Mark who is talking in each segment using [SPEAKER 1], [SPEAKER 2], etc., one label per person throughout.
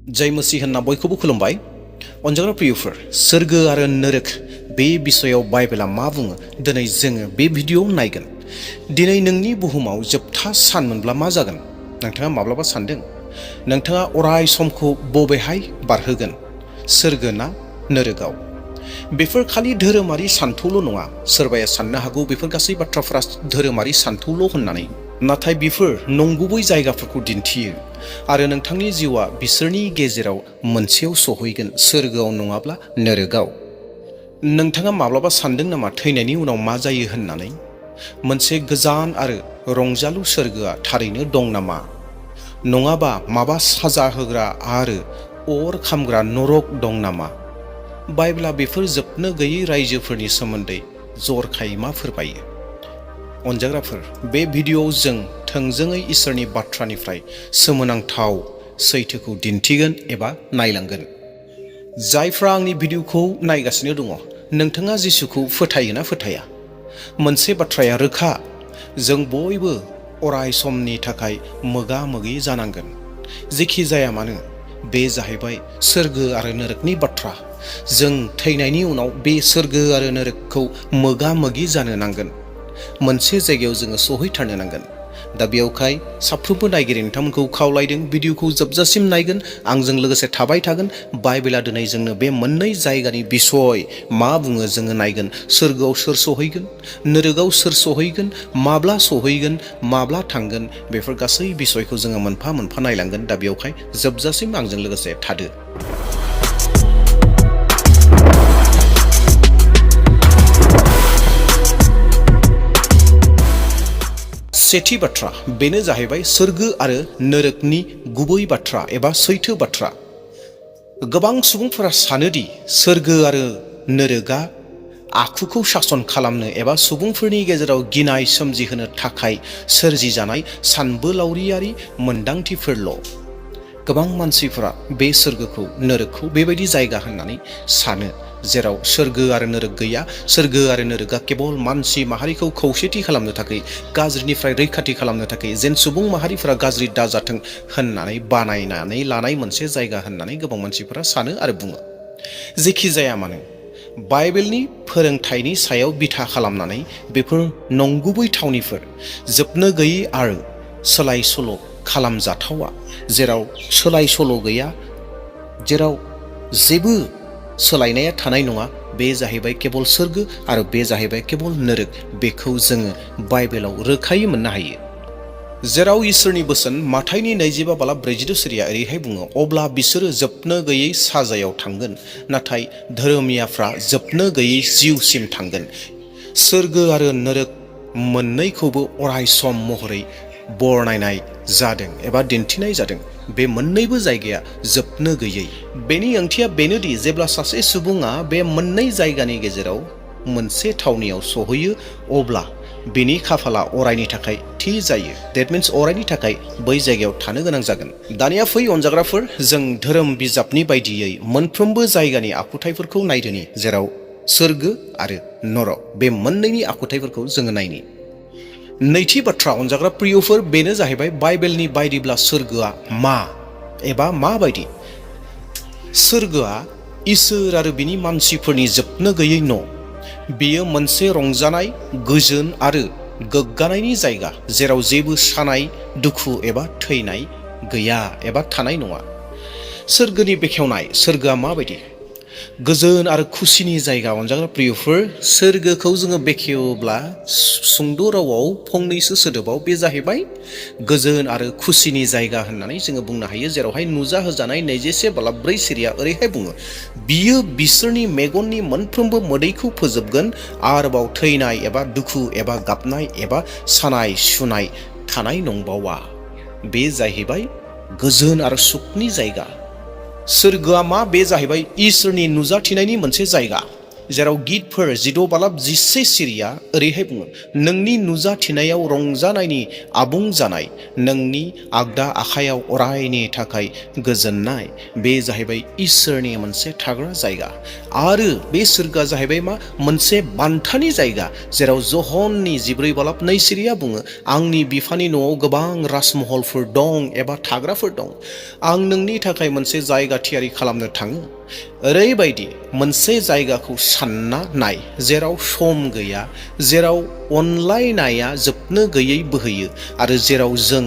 [SPEAKER 1] जय मसीह होनना बयखौबो खुलुमबाय। अनजाग्रा प्रियफोर, सोरगो आरो नरक बे बिषयाव बाइबेला मा बुङो दिनै जोङो बे भिडिअ'आव नायगोन। दिनै नोंनि बुहुमाव जोबथा सान मोनब्ला मा जागोन? नोंथाङा माब्लाबा सानदों? नोंथाङा अराय समखौ बबेहाय बारहोगोन, सोरगो ना नरकआव? बेफोर खालि धोरोमारि सान्थौल' नङा। सोरबाया साननो हागौ बेफोर गासै बाथ्राफोरा धोरोमारि सान्थौल' होननानै, नाथाय बेफोर नंगुबै जायगाफोरखौ दिन्थियो आरो नोंथांनि जिउआ बिसोरनि गेजेराव मोनसेयाव सहैगोन, सोरगोआव नङाब्ला नरकआव। नोंथाङा माब्लाबा सानदों नामा थैनायनि उनाव मा जायो होननानै? मोनसे गोजान आरो रंजालु सोरगोआ थारैनो दं नामा? नङाबा माबा साजा होग्रा आरो अर खामग्रा नरक दं नामा? बाइबेला बेफोर जोबनो गैयै रायजोफोरनि सोमोन्दै जरखायै मा फोरमायो? अनजाग्राफोर, बे भिडिअ'आव जों थोंजोङै इसोरनि बाथ्रानिफ्राय सोमोनांथाव सैथोखौ दिन्थिगोन एबा नायलांगोन। जायफ्रा आंनि भिडिअ'खौ नायगासिनो दङ, नोंथाङा जिसुखौ फोथायो ना फोथाया? मोनसे बाथ्राया रोखा, जों बयबो अराय समनि थाखाय मोगा मोगि जानांगोन। जेखि जाया मानो, बे जाहैबाय सोरगो आरो नरकनि बाथ्रा। जों थैनायनि उनाव बे सोरगो आरो नरकखौ मोगा मोगि जानो नांगोन। मोनसे जायगायाव जोङो सहैथारनो नांगोन। दा बेयावखाय साफ्रोमबो नायगिरि नोंथांमोनखौ खावलायदों, भिडिअ'खौ जोबजासिम नायगोन, आंजों लोगोसे थाबाय थागोन। बाइबेला दिनै जोंनो बे मोननै जायगानि बिसय मा बुङो जोङो नायगोन। सोरगोआव सोर सहैगोन, नरकआव सोर सहैगोन, माब्ला सहैगोन, माब्ला थांगोन, बेफोर गासै बिसयखौ जोङो मोनफा मोनफा नायलांगोन। दा बेयावखाय जोबजासिम आंजों लोगोसे थादो। सेथि बाथ्रा, बेनो जाहैबाय सोरगो आरो नरकनि गुबै बाथ्रा एबा सैथो बाथ्रा। गोबां सुबुंफोरा सानोदि सोरगो आरो नरकआ आखुखौ सासन खालामनो एबा सुबुंफोरनि गेजेराव गिनाय सोमजिहोनो थाखाय सोरजिजानाय सानबोलावरियारि मोन्दांथिफोरल'। गोबां मानसिफोरा बे सोरगोखौ, नरकखौ बेबायदि जायगा होननानै सानो जेराव सोरगो आरो नरक गैया। सोरगो आरो नरकआ केवल मानसि माहारिखौ खौसेथि खालामनो थाखाय, गाज्रिनिफ्राय रैखाथि खालामनो थाखाय, जेन सुबुं माहारिफोरा गाज्रि दाजाथों होननानै बानायनानै लानाय मोनसे जायगा होननानै गोबां मानसिफोरा सानो आरो बुङो। जेखि जाया मानो, बाइबेलनि फोरोंथायनि सायाव बिथा खालामनानै बेफोर नंगुबै थावनिफोर, जोबनो गैयै आरो सोलाय सोल' खालामजाथावा। जेराव सोलाय सोल' गैया, जेराव जेबो सोलायनाया थानाय नङा, बे जाहैबाय केवल सोरगो आरो बे जाहैबाय केवल नरक। बेखौ जोङो बाइबेलाव रोखायै मोननो हायो। जेराव इसोरनि बोसोन माथाइनि 25:42 ओरैहाय बुङो, अब्ला बिसोरो जोबनो गैयै साजायाव थांगोन, नाथाय धोरोमियाफ्रा जोबनो गैयै जिउसिम थांगोन। सोरगो आरो नरक मोननैखौबो अराय सम महरै बरनायनाय जादों एबा दिन्थिनाय जादों। बे मोननैबो जायगाया जोबनो गैयै। बेनि ओंथिया बेनोदि जेब्ला सासे सुबुङा बे मोननै जायगानि गेजेराव मोनसे थावनियाव सहैयो, अब्ला बिनि खाफाला अरायनि थाखाय थि जायो। देट मिन्स अरायनि थाखाय बै जायगायाव थानो गोनां जागोन। दानिया फै अनजाग्राफोर, जों धोरोम बिजाबनि बायदियै मोनफ्रोमबो जायगानि आखुथायफोरखौ नायदोनि, जेराव सोरगो आरो नरक बे मोननैनि आखुथायफोरखौ जोङो नायनि। नैथि बाथ्रा अनजाग्रा प्रियफोर, बेनो जाहैबाय बाइबेलनि बायदिब्ला सोरगोआ मा एबा माबायदि? सोरगोआ इसोर आरो बिनि मानसिफोरनि जोबनो गैयै न'। बेयो मोनसे रंजानाय, गोजोन आरो गोग्गानायनि जायगा, जेराव जेबो सानाय, दुखु एबा थैनाय गैया एबा थानाय नङा। सोरगोनि बेखेवनाय, सोरगोआ माबायदि? गोजोन आरो खुसिनि जायगा। अनजाग्रा प्रियफोर, सोरगोखौ जोङो बेखेवोब्ला सुंद' रावाव फंनैसो सोदोबाव बे जाहैबाय गोजोन आरो खुसिनि जायगा होननानै जोङो बुंनो हायो। जेरावहाय नुजाहोजानाय 24:4 ओरैहाय बुङो, बियो बिसोरनि मेगननि मोनफ्रोमबो मोदैखौ फोजोबगोन, आरोबाव थैनाय एबा दुखु एबा गाबनाय एबा सानाय सुनाय थानाय नंबावा। बे जाहैबाय गोजोन आरो सुखनि जायगा। सोरगोआ मा? बे जाहैबाय इसोरनि नुजाथिनायनि मोनसे जायगा, जेराव गितफोर 16:14 सिरिया ओरैहाय बुङो, नोंनि नुजाथिनायाव रंजानायनि आबुं जानाय, नोंनि आगदा आखायाव अरायनि थाखाय गोजोननाय। बे जाहैबाय इसोरनि मोनसे थाग्रा जायगा। आरो बे सोरगोआ जाहैबाय मा? मोनसे बान्थानि जायगा, जेराव जहननि 14:2 सिरिया बुङो, आंनि बिफानि न'आव गोबां राजमहलफोर दं एबा थाग्राफोर दं। आं नोंनि थाखाय मोनसे जायगा थियारि खालामनो थाङो। ओरैबायदि मोनसे जायगाखौ सानना नाय जेराव सम गैया, जेराव अनलायनाया जोबनो गैयै बोहैयो, आरो जेराव जों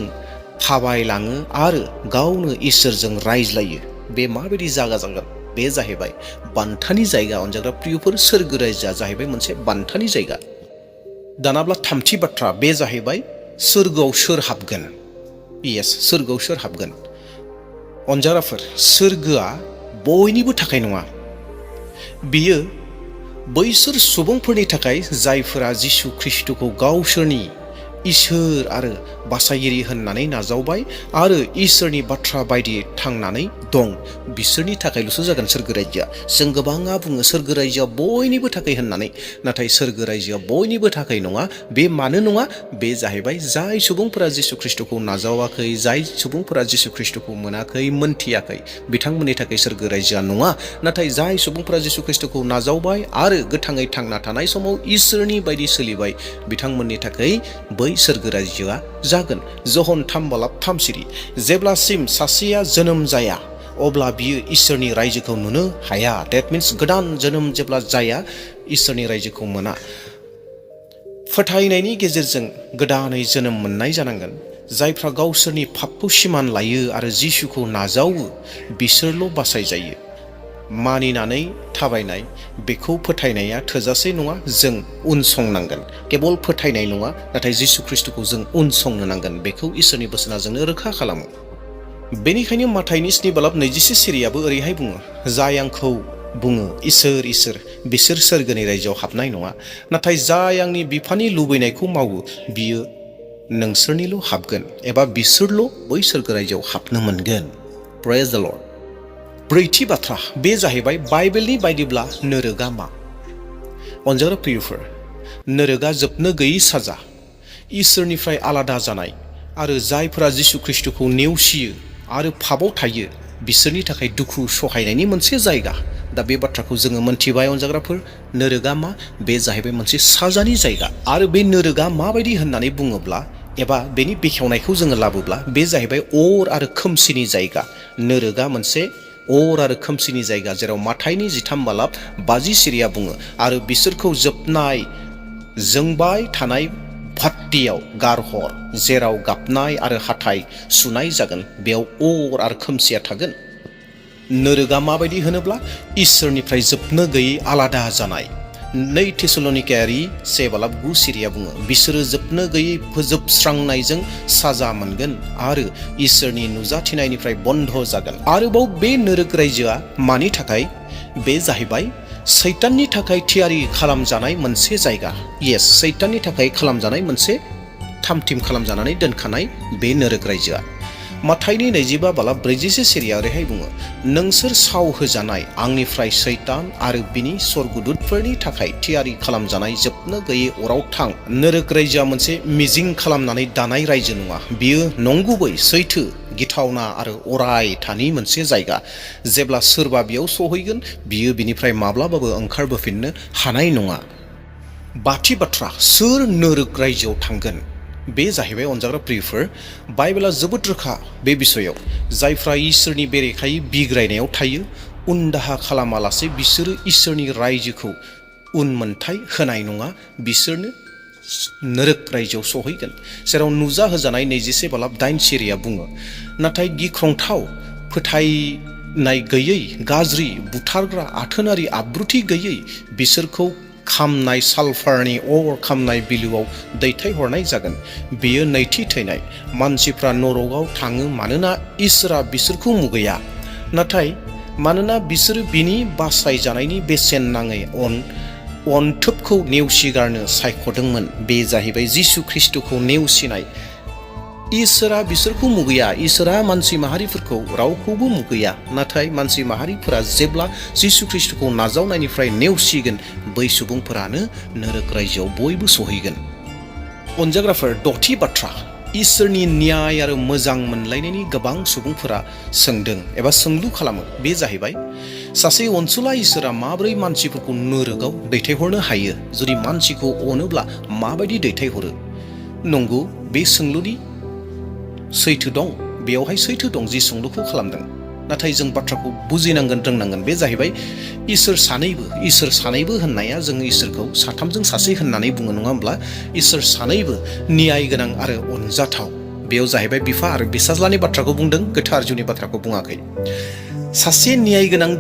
[SPEAKER 1] थाबायलाङो आरो गावनो इसोरजों रायज्लायो। बे माबायदि जायगा जागोन? बे जाहैबाय बान्थानि जायगा। अनजाग्रा प्रियफोर, सोरगो रायजोआ जाहैबाय मोनसे बान्थानि जायगा। दानाब्ला थामथि बाथ्रा, बे जाहैबाय सोरगोआव सोर हाबगोन? येस, सोरगोआव सोर हाबगोन? अनजाग्राफोर, सोरगोआ बयनिबो थाखाय नङा। बियो बैसोर सुबुंफोरनि थाखाय जायफोरा जिसु ख्रिस्टखौ गावसोरनि इसोर आरो बासायगिरि होननानै नाजावबाय आरो इसोरनि बाथ्रा बायदि थांनानै दं, बिसोरनि थाखायल'सो जागोन सोरगो रायजोआ। जों गोबाङा बुङो सोरगो रायजोआ बयनिबो थाखाय होननानै, नाथाय सोरगो रायजोआ बयनिबो थाखाय नङा। बे मानो नङा? बे जाहैबाय जाय सुबुंफोरा जिसु ख्रिस्टखौ नाजावाखै, जाय सुबुंफोरा जिसु ख्रिस्टखौ मोनाखै, मोनथियाखै, बिथांमोननि थाखाय सोरगो रायजोआ नङा। नाथाय जाय सुबुंफोरा जिसु ख्रिस्टखौ नाजावबाय आरो गोथाङै थांना थानाय समाव इसोरनि बायदि सोलिबाय, बिथांमोननि थाखाय बै सोरगो रायजोआ जागोन। जहन 3:3 सिरि, जेब्लासिम सासेया जोनोम जाया अब्ला बियो इसोरनि रायजोखौ नुनो हाया। डेट मिन्स गोदान जोनोम जेब्ला जाया, इसोरनि रायजोखौ मोना। फोथायनायनि गेजेरजों गोदानै जोनोम मोननाय जानांगोन। जायफ्रा गावसोरनि पापखौ सिमान लायो आरो जिसुखौ नाजावो, बिसोरल' बासायजायो। मानिनानै थाबायनाय, बेखौ फोथायनाया थोजासे नङा। जों उनसंनांगोन। केबल फोथायनाय नङा, नाथाय जिसु ख्रिस्टखौ जों उनसंनो नांगोन। बेखौ इसोरनि बोसोना जोंनो रोखा खालामो। बेनिखायनो माथाइनि 7:21 सिरियाबो ओरैहाय बुङो, जाय आंखौ बुङो इसोर इसोर, बिसोर सोरगोनि रायजोआव हाबनाय नङा। नाथाय जाय आंनि बिफानि लुबैनायखौ मावो, बियो नोंसोरनिल' हाबगोन, एबा बिसोरल' बै सोरगो रायजोआव हाबनो मोनगोन। प्रेज द लर्ड। ब्रैथि बाथ्रा, बे जाहैबाय बाइबेलनि बायदिब्ला नोरोगा मा? अनजाग्रा प्रियफोर, नोरोगा जोबनो गैयै साजा, इसोरनिफ्राय आलादा जानाय, आरो जायफोरा जिसु ख्रिस्टखौ नेवसियो आरो पापआव थायो, बिसोरनि थाखाय दुखु सहायनायनि मोनसे जायगा। दा बे बाथ्राखौ जोङो मोनथिबाय। अनजाग्राफोर, नोरोगा मा? बे जाहैबाय मोनसे साजानि जायगा। आरो बे नोरोगा माबायदि होननानै बुङोब्ला, एबा बेनि बेखेवनायखौ जोङो लाबोब्ला, बे जाहैबाय अर आरो खोमसिनि जायगा। नोरोगा मोनसे अर आरो खोमसिनि जायगा, जेराव माथाइनि 13:50 सिरिया बुङो, आरो बिसोरखौ जोबनाय जोंबाय थानाय भाट्टियाव गारहर, जेराव गाबनाय आरो हाथाय सुनाय जागोन। बेयाव अर आरो खोमसिया थागोन। नोरोगा माबायदि होनोब्ला, इसोरनिफ्राय जोबनो गैयै आलादा जानाय। 2 थेसलनिकायारि 1:9 सिरिया बुङो, बिसोरो जोबनो गैयै फोजोबस्रांनायजों साजा मोनगोन आरो इसोरनि नुजाथिनायनिफ्राय बन्ध जागोन। आरोबाव बे नोरोग रायजोआ मानि थाखाय? बे जाहैबाय सैताननि थाखाय थियारि खालामजानाय मोनसे जायगा। येस, सैताननि थाखाय खालामजानाय मोनसे थामथिम खालामजानानै दोनखानाय बे नोरोग रायजोआ। माथाइनि 25:46 सिरिया ओरैहाय बुङो, नोंसोर साव होजानाय आंनिफ्राय सैतान आरो बिनि स्वर्गदूतफोरनि थाखाय थियारि खालामजानाय जोबनो गैयै अराव थां। नोरोग रायजोआ मोनसे मिजिं खालामनानै दानाय रायजो नङा। बियो नंगुबै, सैथो, गिथावना आरो अरायथानि मोनसे जायगा। जेब्ला सोरबा बेयाव सहैगोन, बियो बिनिफ्राय माब्लाबाबो ओंखारबोफिननो हानाय नङा। बाथि बाथ्रा, सोर नोरोग रायजोआव थांगोन? बे जाहैबाय अनजाग्रा प्रियफोर, बाइबेला जोबोद रोखा बे बिसयाव। जायफ्रा इसोरनि बेरेखायै बिग्रायनायाव थायो, उनदाहा खालामालासे बिसोरो इसोरनि रायजोखौ उनमोनथाय होनाय नङा, बिसोरनो नोरोग रायजोआव सहैगोन। जेराव नुजाहोजानाय 21:8 सिरिया बुङो, नाथाय गिख्रंथाव, फोथायनाय गैयै, गाज्रि, बुथारग्रा, आथोनारि, आब्रुथि गैयै, बिसोरखौ खामनाय सालफारनि अर खामनाय बिलोआव दैथायहरनाय जागोन। बेयो नैथि थैनाय। मानसिफ्रा नरकआव थाङो मानोना इसोरा बिसोरखौ मुगैया, नाथाय मानोना बिसोरो बिनि बासायजानायनि बेसेन नाङै अनथोबखौ नेवसिगारनो सायख'दोंमोन। बे जाहैबाय जिसु ख्रिस्टखौ नेवसिनाय। इसोरा बिसोरखौ मुगैया, इसोरा मानसि माहारिफोरखौ रावखौबो मुगैया। नाथाय मानसि माहारिफोरा जेब्ला जिसु ख्रिस्टखौ नाजावनायनिफ्राय नेवसिगोन, बै सुबुंफोरानो नोरक रायजोआव बयबो सहैगोन। अनजाग्राफोर, द'थि बाथ्रा, इसोरनि न्याय आरो मोजां मोनलायनायनि गोबां सुबुंफोरा सोंदों एबा सोंलु खालामो। बे जाहैबाय सासे अनसुला इसोरा माबोरै मानसिफोरखौ नोरकाव दैथायहरनो हायो? जुदि मानसिखौ अनोब्ला माबायदि दैथायहरो? नंगौ, बे सोंलुनि सैथो दं, बेयावहाय सैथो दं जि सोंलुखौ खालामदों। नाथाय जों बाथ्राखौ बुजिनांगोन, रोंनांगोन। बे जाहैबाय इसोर सानैबो होननाया जों इसोरखौ साथामजों सासे होननानै बुङो, नङा होमब्ला? इसोर सानैबो न्याय गोनां आरो अनजाथाव। बेयाव जाहैबाय बिफा आरो बिसाज्लानि बाथ्राखौ बुंदों, गोथार जिउनि बाथ्राखौ बुङाखै। सासे न्याय गोनां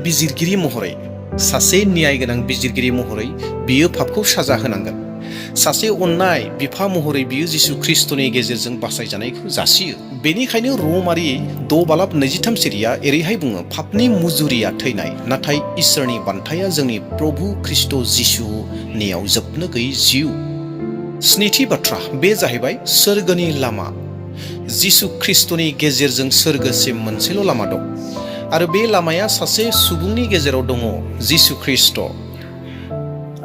[SPEAKER 1] बिजिरगिरि महरै बियो पापखौ साजा होनांगोन। सासे अननाय बिफा महरै बियो जिसु ख्रिस्टनि गेजेरजों बासायजानायखौ जासियो। बेनिखायनो रमारि 6:23 एरैहाय बुङो, पापनि मुजुरिया थैनाय, नाथाय इसोरनि बान्थाया जोंनि प्रभु ख्रिस्ट जिसुनियाव जोबनो गैयै जिउ। स्निथि बाथ्रा, बे जाहैबाय सोरगोनि लामा। जिसु ख्रिस्टनि गेजेरजों सोरगोसिम मोनसेल' लामा दं, आरो बे लामाया सासे सुबुंनि गेजेराव दङ, जिसु ख्रिस्ट।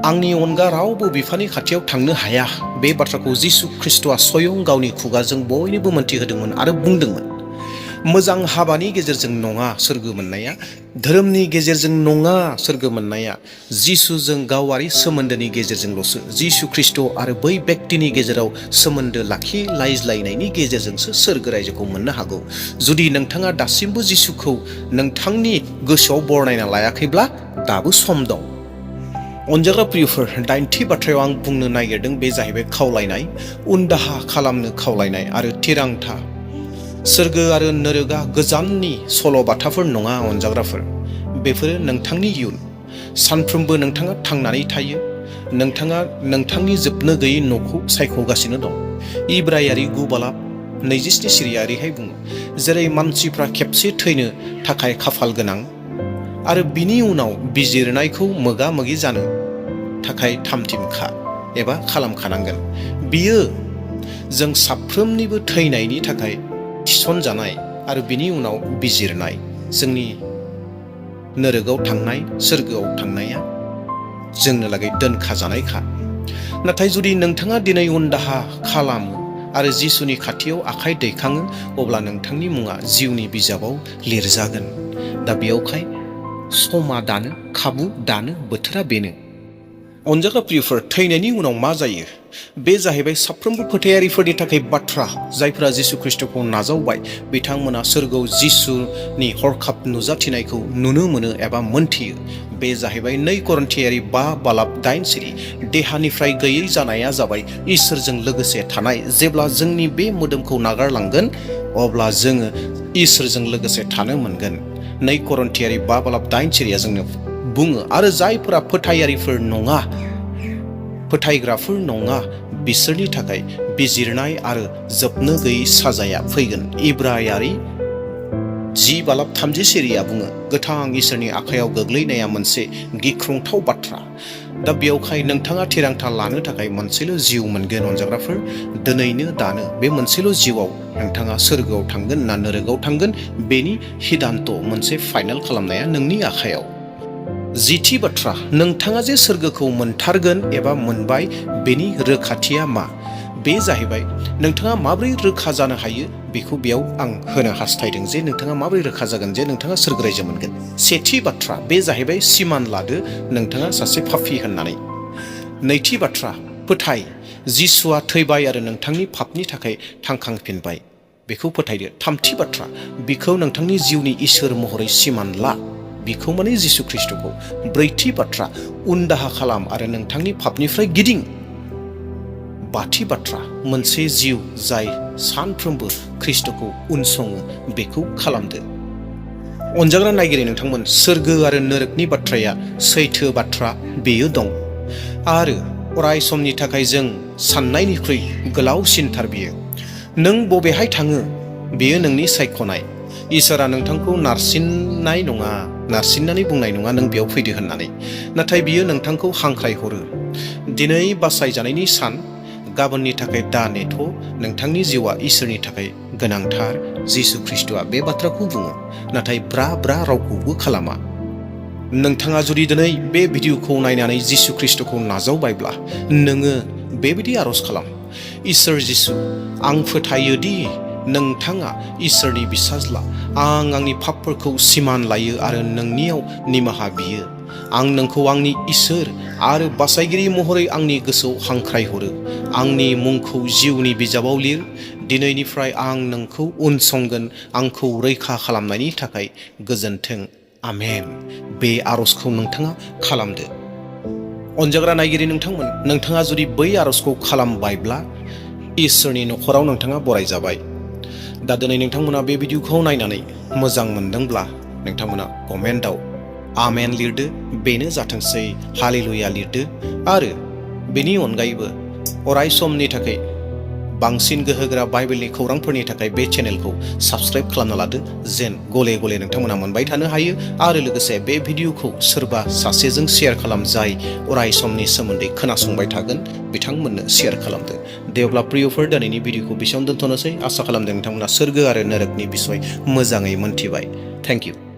[SPEAKER 1] आंनि अनगा रावबो बिफानि खाथियाव थांनो हाया। बे बाथ्राखौ जिसु ख्रिस्टआ स्वयं गावनि खुगाजों बयनोबो मोनथिहोदोंमोन आरो बुंदोंमोन। मोजां हाबानि गेजेरजों नङा सोरगो मोननाया, धोरोमनि गेजेरजों नङा सोरगो मोननाया, जिसुजों गावारि सोमोन्दोनि गेजेरजोंल'सो। जिसु ख्रिस्ट आरो बै व्यक्तिनि गेजेराव सोमोन्दो लाखिलायज्लायनायनि गेजेरजोंसो सोरगो रायजोखौ मोननो हागौ। जुदि नोंथाङा दासिमबो जिसुखौ नोंथांनि गोसोआव बरनायना लायाखैब्ला दाबो सम दं। अनजाग्रा प्रियफोर, 9थि बाथ्रायाव आं बुंनो नागिरदों, बे जाहैबाय खावलायनाय, उनदाहा खालामनो खावलायनाय आरो थिरांथा। सोरगो आरो नोरगा गोजाननि सल'बाथाफोर नङा अनजाग्राफोर, बेफोरो नोंथांनि इयुन। सानफ्रोमबो नोंथाङा थांनानै थायो, नोंथाङा नोंथांनि जोबनो गैयै न'खौ सायख'गासिनो दं। इब्रायारि 9:27 ओरैहाय बुङो, जेरै मानसिफ्रा खेबसे थैनो थाखाय खाफाल गोनां आरो बिनि उनाव बिजिरनायखौ मोगा मोगि जानो थाखाय थामथिमखा एबा खालामखानांगोन। बियो जों साफ्रोमनिबो थैनायनि थाखाय थिसनजानाय आरो बिनि उनाव बिजिरनाय। जोंनि नोरगाव थांनाय, सोरगोआव थांनाया जोंनो लागै दोनखाजानायखा। नाथाय जुदि नोंथाङा दिनै उनदाहा खालामो आरो जिसुनि खाथियाव आखाइ दैखाङो, अब्ला नोंथांनि मुङा जिउनि बिजाबाव लिरजागोन। दा बेयावखाय समा दानो, खाबु दानो, बोथोरा बेनो। अनजाग्रा प्रियफोर, थैनायनि उनाव मा जायो? बे जाहैबाय साफ्रोमबो फोथायारिफोरनि थाखाय बाथ्रा। जायफोरा जिसु ख्रिस्टखौ नाजावबाय, बिथांमोना सोरगोआव जिसुनि हरखाब नुजाथिनायखौ नुनो मोनो एबा मोनथियो। बे जाहैबाय 2 करिन्थियारि 5:8। देहानिफ्राय गैयै जानाया जाबाय इसोरजों लोगोसे थानाय। जेब्ला जोंनि बे मोदोमखौ नागारलांगोन, अब्ला जोङो इसोरजों लोगोसे थानो मोनगोन। 2 करिन्थियारि 5:8 जोंनो बुङो। आरो जायफोरा फोथायग्राफोर नङा, बिसोरनि थाखाय बिजिरनाय आरो जोबनो गैयै साजाया फैगोन। इब्रायारि 10:30 बुङो, गोथां इसोरनि आखायाव गोग्लैनाया मोनसे गिख्रंथाव बाथ्रा। दा बेयावखाय नोंथाङा थिरांथा लानो थाखाय मोनसेल' जिउ मोनगोन अनजाग्राफोर। दिनैनो दानो बे मोनसेल' जिउआव नोंथाङा सोरगोआव थांगोन ना नोरगाव थांगोन, बेनि हिदान्त मोनसे फाइनाल खालामनाया नोंनि आखायाव। 10थि बाथ्रा, नोंथाङा जे सोरगोखौ मोनथारगोन एबा मोनबाय, बेनि रोखाथिया मा? बे जाहैबाय नोंथाङा माबोरै रोखा जानो हायो बेखौ बेयाव आं होनो हास्थायदों, जे नोंथाङा माबोरै रोखा जागोन जे नोंथाङा सोरगो रायजो मोनगोन। सेथि बाथ्रा, बे जाहैबाय सिमान लादो नोंथाङा सासे पापी होननानै। नैथि बाथ्रा, फोथाय, जिसुआ थैबाय आरो नोंथांनि पापनि थाखाय थांखांफिनबाय, बेखौ फोथायदो। थामथि बाथ्रा, बिखौ नोंथांनि जिउनि इसोर महरै सिमान ला, बिखौ माने जिसु ख्रिस्टखौ। ब्रैथि बाथ्रा, उनदाहा खालाम आरो नोंथांनि पापनिफ्राय गिदिं। बाथि बाथ्रा, मोनसे जिउ जाय सानफ्रोमबो ख्रिस्टखौ उनसङो, बेखौ खालामदो। अनजाग्रा नायगिरि नोंथांमोन, सोरगो आरो नोरकनि बाथ्राया सैथो बाथ्रा, बेयो दं। आरो अराय समनि थाखाय जों साननायनिख्रुइ गोलावसिनथार बियो। नों बबेहाय थाङो, बेयो नोंनि सायख'नाय। इसोरा नोंथांखौ नारसिननानै बुंनाय नङा नों बेयाव फैदो होननानै, नाथाय बियो नोंथांखौ हांख्रायहरो। दिनै बासायजानायनि सान, गाबोननि थाखाय दा नेथ', नोंथांनि जिउआ इसोरनि थाखाय गोनांथार। जिसु ख्रिस्ट'आ बे बाथ्राखौ बुङो, नाथाय ब्रा ब्रा रावखौबो खालामा। नोंथाङा जुदि दिनै बे भिडिअखौ नायनानै जिसु ख्रिस्ट'खौ नाजावबायब्ला नोङो बेबायदि आर'ज खालाम, इसोर जिसु, आं फोथायो दि नोंथाङा इसोरनि फिसाज्ला। आं आंनि पापफोरखौ सिमान लायो आरो नोंनियाव निमाहा बियो। आं नोंखौ आंनि इसोर आरो बासायगिरि महरै आंनि गोसोआव हांख्रायहरो। आंनि मुंखौ जिउनि बिजाबाव लिर। दिनैनिफ्राय आं नोंखौ उनसंगोन। आंखौ रैखा खालामनायनि थाखाय गोजोन्थों। आमेन। बे आर'जखौ नोंथाङा खालामदो। अनजाग्रा नायगिरि नोंथांमोन, नोंथाङा जुदि बै आर'जखौ खालामबायब्ला इसोरनि न'खराव नोंथाङा बरायजाबाय। दा दिनै नोंथांमोना बे भिडिअखौ नायनानै मोजां मोनदोंब्ला नोंथांमोना कमेन्टआव आमेन लिरदो, बेनो जाथोंसै, हालेलुया लिरदो। आरो बेनि अनगायैबो अराय समनि थाखाय बांसिन गोहोगोरा बाइबेलनि खौरांफोरनि थाखाय बे चेनेलखौ साबस्क्राइब खालामना लादो, जेन गले गले नोंथांमोना मोनबाय थानो हायो। आरो लोगोसे बे भिडिअखौ सोरबा सासेजों शेयार खालाम, जाय अराय समनि सोमोन्दै खोनासंबाय थागोन, बिथांमोननो शेयार खालामदो। दे अब्ला प्रियफोर, दिनैनि भिडिअखौ बेसेयावनो दोनथ'नोसै। आसा खालामदों नोंथांमोना सोरगो आरो नरकनि बिसय मोजाङै मोनथिबाय। Thank U.